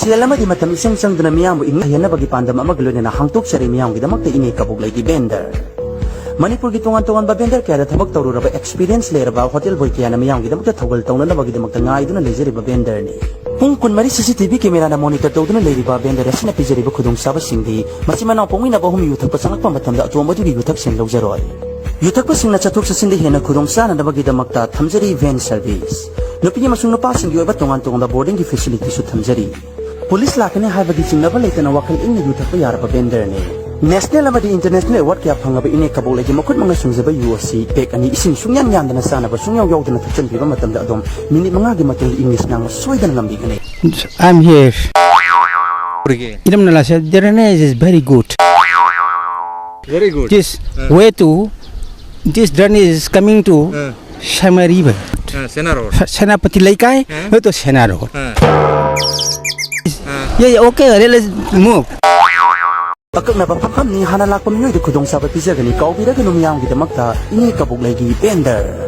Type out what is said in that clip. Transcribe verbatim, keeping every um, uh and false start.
ꯁꯦꯜ ꯑꯃꯗꯤ ꯃꯇꯝ ꯏꯆꯪ ꯆꯪꯗꯅ ꯃꯤꯌꯥꯝꯕꯨ ꯏꯪꯍꯟꯅꯕꯒꯤ ꯄꯥꯟꯗꯝ ꯑꯃꯒ ꯂꯣꯏꯅꯅ ꯍꯥꯡꯗꯣꯛꯆꯔꯤ ꯃꯤꯌꯥꯝꯒꯤꯗꯃꯛꯇ ꯏꯅꯦ ꯀꯕꯣꯛꯂꯩꯒꯤ ꯕꯦꯟꯗꯔ꯫ ꯃꯅꯤꯄꯨꯔꯒꯤ ꯇꯣꯉꯥꯟ ꯇꯣꯉꯥꯟꯕ ꯕꯦꯟꯗꯔ ꯀꯌꯥꯗ ꯊꯕꯛ ꯇꯧꯔꯨꯔꯕ ꯑꯦꯛꯁꯄꯤꯔꯤꯌꯦꯟꯁ ꯂꯩꯔꯕ ꯍꯣꯇꯦꯜ ꯕꯣꯏ ꯀꯌꯥꯅ ꯃꯤꯌꯥꯝꯒꯤꯗꯃꯛꯇ ꯊꯧꯒꯜ ꯇꯧꯅꯅꯕꯒꯤꯗꯃꯛꯇ ꯉꯥꯏꯗꯨꯅ ꯂꯩꯖꯔꯤꯕ ꯕꯦꯟꯗꯔꯅꯤ꯫ ꯄꯨꯡ ꯀꯨꯟꯃꯔꯤ ꯁꯤ ꯁꯤ ꯇꯤ ꯚꯤ ꯀꯦꯃꯦꯔꯥꯅ ꯃꯣꯅꯤꯇꯔ ꯇꯧꯗꯨꯅ ꯂꯩꯔꯤꯕ ꯕꯦꯟꯗꯔ ꯑꯁꯤꯅ ꯄꯤꯖꯔꯤꯕ ꯈꯨꯗꯣꯡꯆꯥꯕꯁꯤꯡꯗꯤ ꯃꯆꯤꯟ ꯃꯅꯥꯎ ꯄꯣꯛꯃꯤꯟꯅꯕ ꯑꯍꯨꯝ ꯌꯨ ꯊꯛꯄ ꯆꯪꯂꯛꯄ ꯃꯇꯝꯗ ꯑꯇꯣꯝꯕꯗꯨꯒꯤ ꯌꯨꯊꯛꯁꯤꯡ ꯂꯧꯖꯔꯣꯏ꯫ ꯌꯨꯊꯛꯄꯁꯤꯡꯅ ꯆꯠꯊꯣꯛ ꯆꯠꯁꯤꯟꯗ ꯍꯦꯟꯅ ꯈꯨꯗꯣꯡ ꯆꯥꯅꯅꯕꯒꯤꯗꯃꯛꯇ ꯊꯝꯖꯔꯤ ꯚꯦꯟ ꯁꯔꯚꯤꯁ꯫ ꯅꯨꯄꯤ ꯑꯃꯁꯨꯡ ꯅꯨꯄꯥꯁꯤꯡꯒꯤ ꯑꯣꯏꯕ ꯇꯣꯉꯥꯟ ꯇꯣꯉꯥꯟꯕ ꯕꯣꯔꯗꯤꯡꯒꯤ ꯐꯦꯁꯤꯂꯤꯇꯤꯁꯨ ꯊꯝꯖꯔꯤ꯫ ꯄꯨꯂꯤꯁ ꯂꯥꯛꯀꯅꯤ ꯍꯥꯏꯕꯒꯤ ꯆꯤꯡꯅꯕ ꯂꯩꯇꯅ ꯋꯥꯈꯜ ꯏꯪꯅ ꯌꯨꯊꯛꯄ ꯌꯥꯔꯕ ꯕꯦꯟꯗꯔꯅꯤ꯫ ꯅꯦꯁꯅꯦꯜ ꯑꯃꯗꯤ ꯏꯟꯇꯔꯅꯦꯁꯅꯦꯜ ꯑꯦꯋꯥꯔꯗ ꯀꯌꯥ ꯐꯪꯂꯕ ꯏꯅꯦ ꯀꯕꯣꯛꯂꯩꯒꯤ ꯃꯈꯨꯠ ꯃꯉꯥ ꯁꯨꯡꯖꯕ ꯌꯨ ꯑꯁꯤ ꯄꯦꯛ ꯑꯅꯤ ꯏꯁꯤꯡ ꯁꯨꯡꯌꯥꯟ ꯌꯥꯟꯗꯅ ꯆꯥꯅꯕ ꯁꯨꯡꯌꯥꯎ ꯌꯥꯎꯗꯅ ꯊꯛꯆꯟꯕꯤꯕ ꯃꯇꯝꯗ ꯑꯗꯣꯝ ꯃꯤꯅꯤꯠ ꯃꯉꯥꯒꯤ ꯃꯇꯨꯡꯗ ꯏꯪꯂꯤꯁ ꯉꯥꯡꯕ ꯁꯣꯏꯗꯅ ꯉꯝꯕꯤꯒꯅꯤ꯫ I'm here. Iram Nala said, "The drainage is very good." Very good. This way to, this drainage is coming to Sema River. Sena Road. Senapati Leikai, to Sena Road. Yeah, yeah, okay, let's move. ꯑꯀꯛꯅꯕ ꯐꯝꯐꯝꯅꯤ꯫ ꯍꯥꯟꯅ ꯂꯥꯛꯄ ꯃꯤꯑꯣꯏꯗ ꯈꯨꯗꯣꯡꯆꯥꯕ ꯄꯤꯖꯒꯅꯤ꯫ ꯀꯥꯎꯕꯤꯔꯒꯅꯨ ꯃꯤꯌꯥꯝꯒꯤꯗꯃꯛꯇ ꯏꯅꯦ ꯀꯕꯣꯛꯂꯩꯒꯤ vendor.